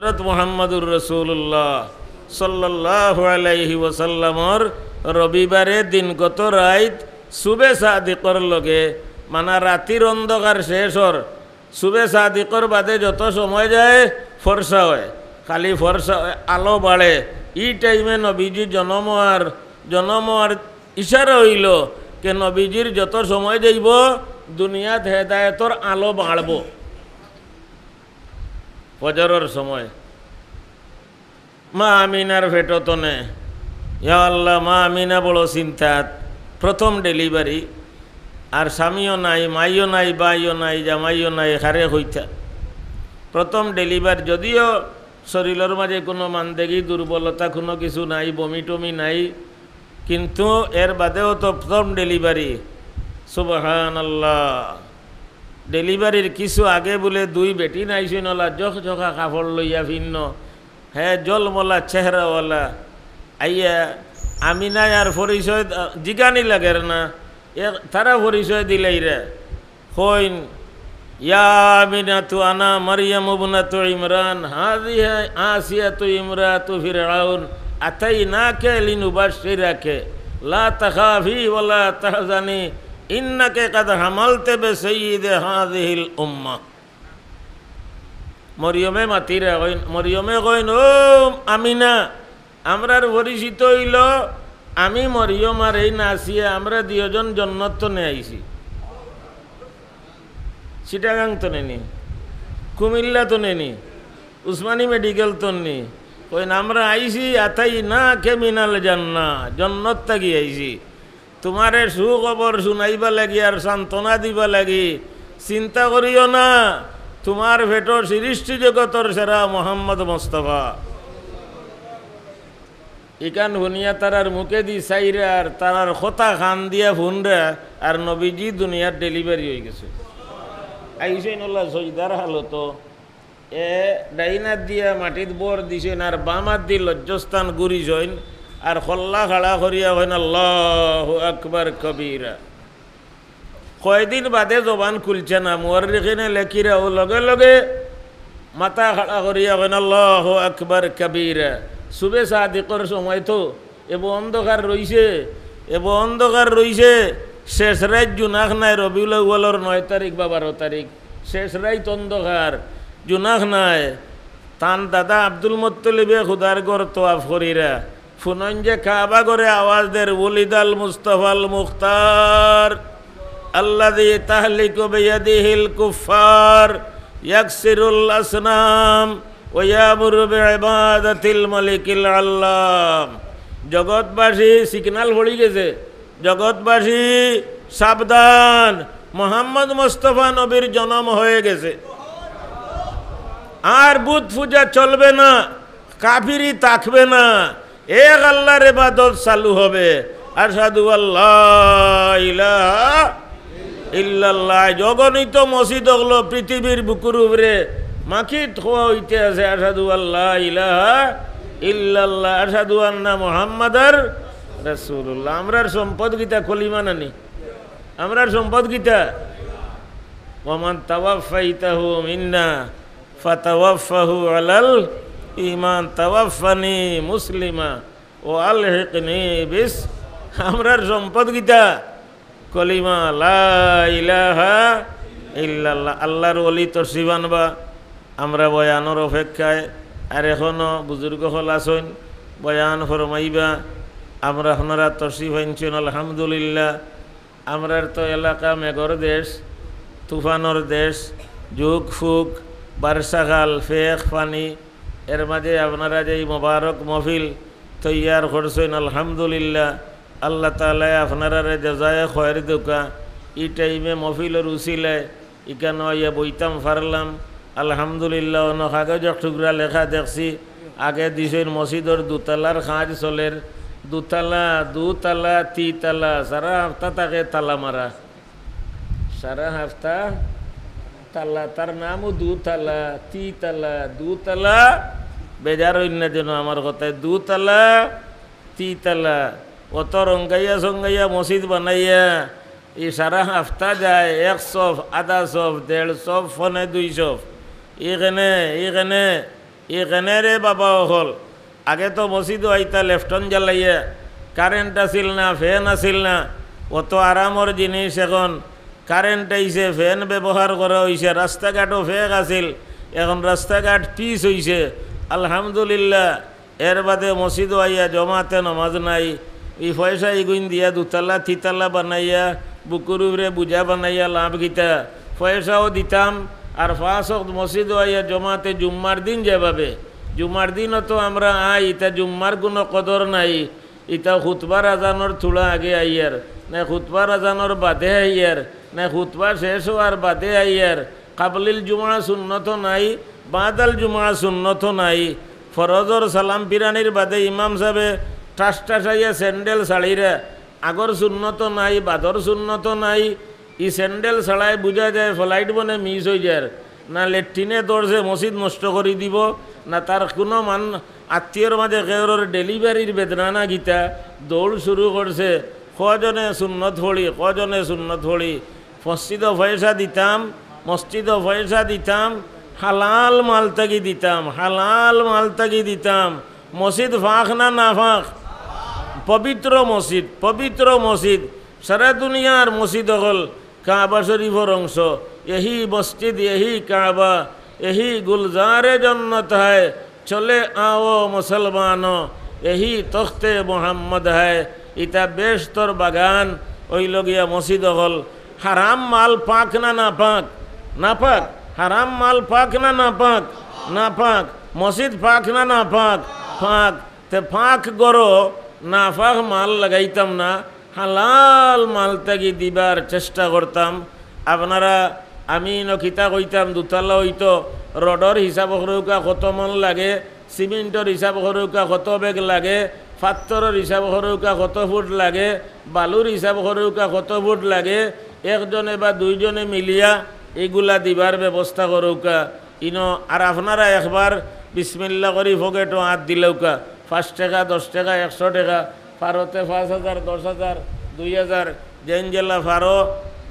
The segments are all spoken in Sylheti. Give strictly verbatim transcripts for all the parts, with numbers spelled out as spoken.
হযরত মুহাম্মাদুর রাসূলুল্লাহ সাল্লাল্লাহু আলাইহি ওয়াসাল্লামর রবিবারে দিনগত রাইত সুবে সাদিকর লগে, মানা রাতির অন্ধকার শেষ অর, সুবে সাদিকর বাদে যত সময় যায় ফর্সা অয়, খালি ফর্সা অয়, আলো বাড়ে। ই টাইমে নবীজি জনম অওয়ার, জনম অওয়ার ইশারা অইলো কে নবীজির যত সময় যাইবো দুনিয়াত হেদায়েতর আলো বাড়বো। ফজরর সময় মা আমিনার পেটো তনে, ইয়া আল্লাহ, মা আমিনা বড় চিন্তাত। প্রথম ডেলিভারি, আর স্বামীও নাই, মাইও নাই, বাইও নাই, জামাইও নাই, কারে কইতা। প্রথম ডেলিভারি, যদিও শরীলর মাঝে কুনু মান্দেগি, দুর্বলতা কুনু কিছু নাই, বমি টমি নাই, কিন্তু এর বাদেও তো প্রথম ডেলিভারি। সুবহানাল্লাহ। ডেলিভারির কিছু আগে বুলে দুই বেটিন আইছইন, অলা ঝকঝকা কাপড় লইয়া ফিন্ন, হে জলমলা চেহারাওয়ালা। আইয়া আমিনায় আর পরিচয় দ-, জিগানি লাগের না, এ, তারা পরিচয় দিলাইরা। কইন, ইয়া আমিনাতু আনা মারিয়াম ইবনাতু ইমরান, হাযিহি আসিয়াতু ইমরাতু ফিরআউন, আতাইনাকা লিনুবাশশিরাকা, লা তাখাফি ওয়া লা তাহজানি, ইন্নাকা কাদ হামালতা বিসাইয়্যিদি হাযিহিল উম্মাহ। মরিয়মে মাতিরা কইন, মরিয়মে কইন, ও আমিনা, আমরার পরিচিত অইলো, আমি মরিয়ম আর এই নাসিয়া, আমরা দুইজন জন্নত তনে আইছি। চিটাগাং তনে নি, কুমিল্লা তনে নি, উসমানী মেডিকেল তনে নি। কইন, আমরা আইছি আতাইনাকা মিনাল জান্নাহ, জন্নত থাকি আইছি। তুমারে সুখবর শুনাইবা লাগি আর সান্ত্বনা দিবা লাগি। চিন্তা করিও না, তুমার পেটো সৃষ্টি জগতর সেরা মোহাম্মদ মোস্তফা। ইখান হুনিয়া তারার মুখেদি চাইরা আর তারার কথা কান দিয়া হুনরা, আর নবীজি দুনিয়ার ডেলিভারি অইগেছে। আইছইন অলা সইদার হালতো, এ ডাইন আত দিয়া মাটিত ভর দিছইন আর বাম আত দি লজ্জাস্থান গুরিছইন, আর কল্লা খাড়া করিয়া কইন, আল্লাহু আকবার কবিরা। কয়দিন বাদে জবান খুলছে না, মুয়াররিখিনে লেখিরা, অউ লগে লগে মাথা খাড়া করিয়া কইন, আল্লাহু আকবার কবিরা। সুবে সাদিকর সময় তো, এবো অন্ধকার রইছে, এবো অন্ধকার রইছে। শেষ রাইত জুনাখ নাই, রবিউল আউয়ালর নয় তারিখ বা বারো তারিখ, শেষ রাইত অন্ধকার, জুনাখ নাই। তান দাদা আব্দুল মুত্তালিবে খুদার ঘর তওয়াফ করিরা, হুনইন যে কাবা ঘরে আওয়াজ দের, ওলিদাল মুস্তাফাল মুখতার, আল্লাযী তাহলিকু বিয়াদিহিল কুফফার, ইয়াকসিরুল আসনাম, ওয়া ইয়ামুরু বিইবাদাতিল মালিকিল আল্লাম। জগৎবাসী, সিগনাল পড়ি গেছে, জগৎবাসী সাবধান, মোহাম্মদ মোস্তফা নবীর জনম হয়ে গেছে। আর বুত পূজা চলবে না, কাফিরি থাকবে না, এক আল্লাহর ইবাদত চালু হবে। আশহাদু আল্লা ইলাহা ইল্লাল্লাহ। অগণিত মসজিদ অকল পৃথিবীর বুকুর উপরে মাখিত হওয়া অইতে আছে, আশহাদু আল্লা ইলাহা ইল্লাল্লাহ, আশহাদু আন্না মুহাম্মাদার রাসূলুল্লাহ। আমরার সম্পদ কিতা? কলিমা নানি? আমরার সম্পদ কিতা? ওয়ামান তাওয়াফাইতাহু মিন্না ফাতাওয়াফফাহু আলাল ঈমান, তাওয়াফফানি মুসলিমা ওয়া আলহিকনি বিস। আমরার সম্পদ কিতা? কলিমা, লা ইলাহা ইল্লাল্লাহ। আল্লাহর ওলি তশরিফ আনবা, আমরা বয়ানর অপেক্ষায়। আর এখনো বুজুর্গ অকল আছইন, বয়ান ফরমাইবা। আমরা, আপনারা তশরিফ আনছইন, আলহামদুলিল্লাহ। আমরার তো এলাকা মেঘর দেশ, তুফানর দেশ, জুক ফুক, বার্ষাকাল, ফেক ফানি, এর মাঝে আপনারা যে এই মোবারক মহফিল তৈয়ার করছইন, আলহামদুলিল্লাহ, আল্লাহ তাআলায় আপনারারে জাযায়ে খয়ের দেউক্কা। ই টাইমে মহফিলর উসিলায় ইখানো আইয়া বইতাম পারলাম, আলহামদুলিল্লাহ। অনো কাগজ এক টুকরা লেখা দেখছি, আগে দিছইন মসজিদর দুতালার কাজ চলের, দুতালা, দুতালা, তিতালা, সারা হাপ্তা থাকে তালা মারা। সারা হাপ্তা তালা, তার নামও দুতালা, তিতালা, দুতালা। বেজার অইন না যেন আমার কথায়, দুতালা, তিতালা। অত রঙ্গাইয়া সঙ্গাইয়া মসজিদ বানাইয়া, ই সারা হাপ্তা যায়, এক সফ, আধা সফ, দেড় সফ, ফনে দুই সফ। ইখানে, ইখানে ইখানে রে বাবা অকল, আগে তো মসজিদো আইতা লেফটন জ্বালাইয়া, কারেন্ট আছিল না, ফ্যান আছিল না, অত আরামর জিনিস। এখন কারেন্ট আইছে, ফ্যান ব্যবহার করা অইছে, রাস্তাঘাটও ফেক আছিল, এখন রাস্তাঘাট পিচ অইছে, আলহামদুলিল্লাহ। এর বাদে মসজিদো আইয়া জমাতে নমাজ নাই, ই পয়সা ইগুইন দিয়া দুতলা তিতলা বানাইয়া, বুকুর উপরে বুঝা বানাইয়া লাভ কিতা? পয়সাও দিতাম, আর পাঁচ ওয়াক্ত মসজিদো আইয়া জমাতে জুম্মার দিন যেভাবে, জুম্মার দিনও তো আমরা আই, ইতা জুম্মার কুনু কদর নাই। ইতা খুতবার আজানর থুড়া আগে আইয়ার, না খুতবার আজানর বাদে আইয়ার, না খুতবা শেষ অওয়ার বাদে আইয়ার। কাবলিল জুমা সুন্নত নাই, বাদাল জুমা সুন্নত নাই। ফরজর সালাম ফিরানির বাদে ইমাম সাবে ঠাস ঠাসাইয়া স্যান্ডেল ছাড়িরা, আগর সুন্নত নাই, বাদর সুন্নত নাই। ই স্যান্ডেল ছাড়ায় বুঝা যায় ফ্লাইট বনে মিস অইযার, না লেট্রিনে দৌড়ছে মসজিদ নষ্ট করি দিব, না তার কুনু মান আত্মীয়র মাঝে কেউরর ডেলিভারির বেদনা না কিতা, দৌড় শুরু করছে। কজনে সুন্নত পড়ি, কজনে সুন্নত পড়ি, মসজিদো পয়সা দিতাম, মসজিদো পয়সা দিতাম, হালাল মাল থাকি দিতাম, হালাল মাল থাকি দিতাম। মসজিদ পাক না নাপাক? পবিত্র মসজিদ, পবিত্র মসজিদ। সারা দুনিয়ার মসজিদ অকল কাবা শরীফর অংশ। এহি মসজিদ, এহি কাবা, এহি গুলজারে জন্নত হায়। চলে আও মুসলমানো, এহি তখতে মোহাম্মদ হায়। ইতা বেহেস্তর বাগান, অইলো গিয়া মসজিদ অকল। হারাম মাল পাক না নাপাক? নাপাক। হারাম মাল পাক না নাপাক? নাপাক। মসজিদ পাক না নাপাক? পাক। তে পাক ঘরো নাপাক মাল লাগাইতাম না, হালাল মাল থাকি দিবার চেষ্টা করতাম। আপনারা, আমি ইনো কিতা কইতাম, দুতলা অইতো, রডর হিসাব করউক্কা কত মন লাগে, সিমেন্টর হিসাব করউক্কা কত ব্যাগ লাগে, পাত্থরর হিসাব করউক্কা কত ফুট লাগে, বালুর হিসাব করউক্কা কত ফুট লাগে, একজনে বা দুইজনে মিলিয়া ইগুলা দিবার ব্যবস্থা করউক্কা। ইনো আর আপনারা একবার বিসমিল্লা করি পকেটো আত দিলাউক্কা, পাঁচ টেকা, দশ টেকা, একশো টেকা, পারো তে পাঁচ হাজার, দশ হাজার, দুই হাজার, যেইন যেলা পারো,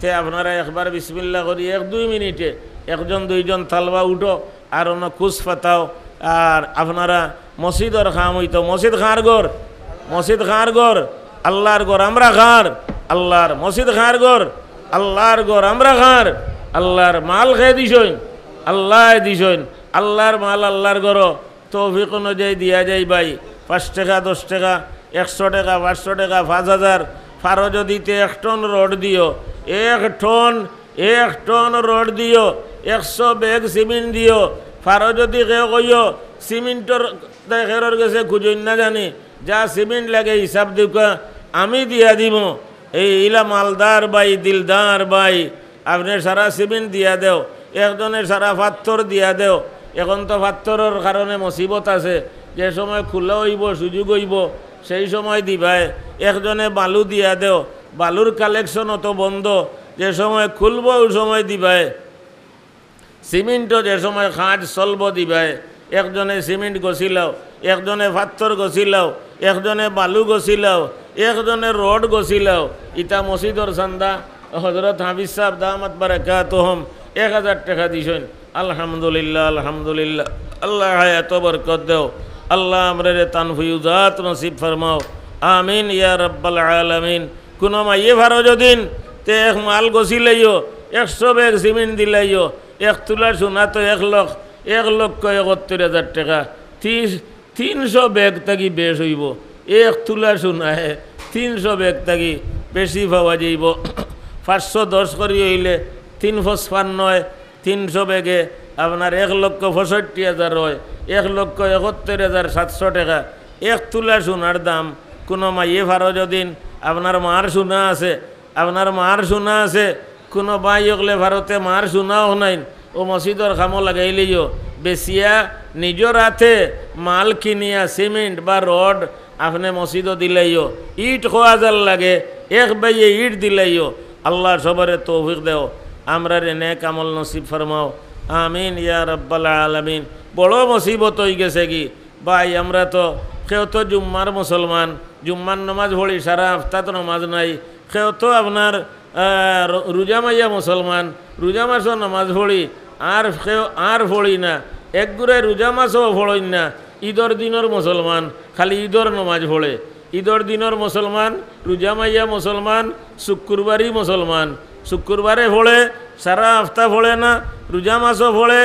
তে আপনারা একবার বিসমিল্লা করি এক দুই মিনিটে একজন দুইজন তালবা উঠো, আর অনো খুশ ফাতাও। আর আপনারা মসজিদর কাম অইতো, মসজিদ কার ঘর? মসজিদ কার ঘর? আল্লার ঘর। আমরা কার? আল্লার। মসজিদ কার ঘর? আল্লার ঘর। আমরা কার? আল্লার। মাল কে দিছইন? আল্লায় দিছইন। আল্লার মাল আল্লার ঘরো তৌফিক অনুযায়ী দিয়া যাইবায়। পাঁচ টেকা, দশ টেকা, একশো টেকা, পাঁচশো টেকা, পাঁচ হাজার, পারো যদি তে এক টন রড দিও, এক টন, এক টন রড দিও, একশো ব্যাগ সিমেন্ট দিও, পারো যদি কেউ কইও, সিমেন্টর দায় কেউরর গেছে খুঁজইন না জানি, যা সিমেন্ট লাগে হিসাব দেউক্কা, আমি দিয়া দিমু। এই ইলা মালদার ভাই, দিলদার ভাই, আপনে সারা সিমেন্ট দিয়া দেও, একজনে সারা পাত্থর দিয়া দেও। এখন তো পাত্থরর কারণে মুসিবত আছে, যে সময় খুলা অইবো, সুযোগ অইবো, সেই সময় দিবায়। একজনে বালু দিয়া দেও, বালুর কালেকশনও তো বন্ধ, যে সময় খুলবো, অউ সময় দিবায়। সিমেন্টও যে সময় কাজ চলবো দিবায়, একজনে সিমেন্ট গছিলাও, একজনে পাত্থর গছিলাও, একজনে বালু গছিলাও, একজনে রড গছিলাও। ইতা মসজিদর চান্দা। হজরত হাফিজ সাব দামাত বারাকাতুহুম এক হাজার টেকা দিছইন। আলহামদুলিল্লাহ, আলহামদুলিল্লাহ। আল্লাহ হায়াতো বরকত দেও। আল্লাহ আমরারে তান ফিউজাত নসিব ফরমাও। আমিন ইয়া রাব্বাল আলামিন। কুনু মাইয়ে পারো যদিন, তে এক মাল গছিলাইও, একশো ব্যাগ সিমেন্ট দিলাইও, এক তুলা সোনা তো এক লক্ষ, এক লক্ষ একত্তর হাজার টেকা। তিরিশ, তিনশো ব্যাগ থাকি বেশ অইবো। এক তুলা সোনায় তিনশো ব্যাগ থাকি বেশি পাওয়া যাইবো। পাঁচশো দশ করি অইলে তিন পঁচপান্ন অয়, তিনশো ব্যাগে আপনার এক লক্ষ পঁয়ষট্টি হাজার অয়, এক লক্ষ একত্তর হাজার সাতশো টেকা। এক তুলা সোনার দাম। কুনু মাইয়ে পারো যদিন, আপনার মার সোনা আছে, আপনার মার সোনা আছে, কুনু ভাই অকলে পারো তে মার সোনা অখনাইন, অউ মসজিদর কামো লাগাইলাইও, বেচিয়া নিজর আতে মাল কিনিয়া সিমেন্ট বা রড আপনে মসজিদো দিলাইও, ইট কয় হাজার লাগে, এক ভাইয়ে ইট দিলাইও। আল্লাহ সবরে তৌফিক দেও, আমরারে নেক আমল নসিব ফরমাও। আমিন ইয়া রাব্বাল আলামিন। বড় মুসিবত অইগেছে গি ভাই, আমরা তো কেউ তো জুম্মার মুসলমান, জুম্মার নমাজ পড়ি, সারা হাপ্তাত নমাজ নাই। কেউ তো আপনার, আহ, রো-, রোজা মাইয়া মুসলমান, রোজা মাসো নমাজ পড়ি, আর কেউ আর পড়ি না। এক গুড়ায় রোজা মাসও পড়ইন না, ঈদর দিনর মুসলমান, খালি ঈদর নমাজ পড়ে। ঈদর দিনর মুসলমান, রোজা মাইয়া মুসলমান, শুক্রবারই মুসলমান। শুক্রবারে পড়ে, সারা হাফতা পড়ে না, রোজা মাসও পড়ে,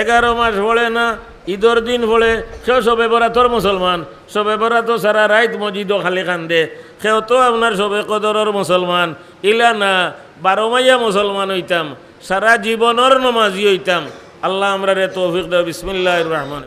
এগারো মাস পড়ে না, ঈদর দিন পড়ে, সেও শবে বরাতর মুসলমান। শবে বরাতও সারা রাইত মসজিদো খালি কান্দে। সেও তো আপনার শবে কদরর মুসলমান, ইলা না, বারো মাইয়া মুসলমান অইতাম, সারা জীবনর নমাজি অইতাম। আল্লাহ আমরারে তৌফিক দেও। বিসমিল্লাহির রহমান।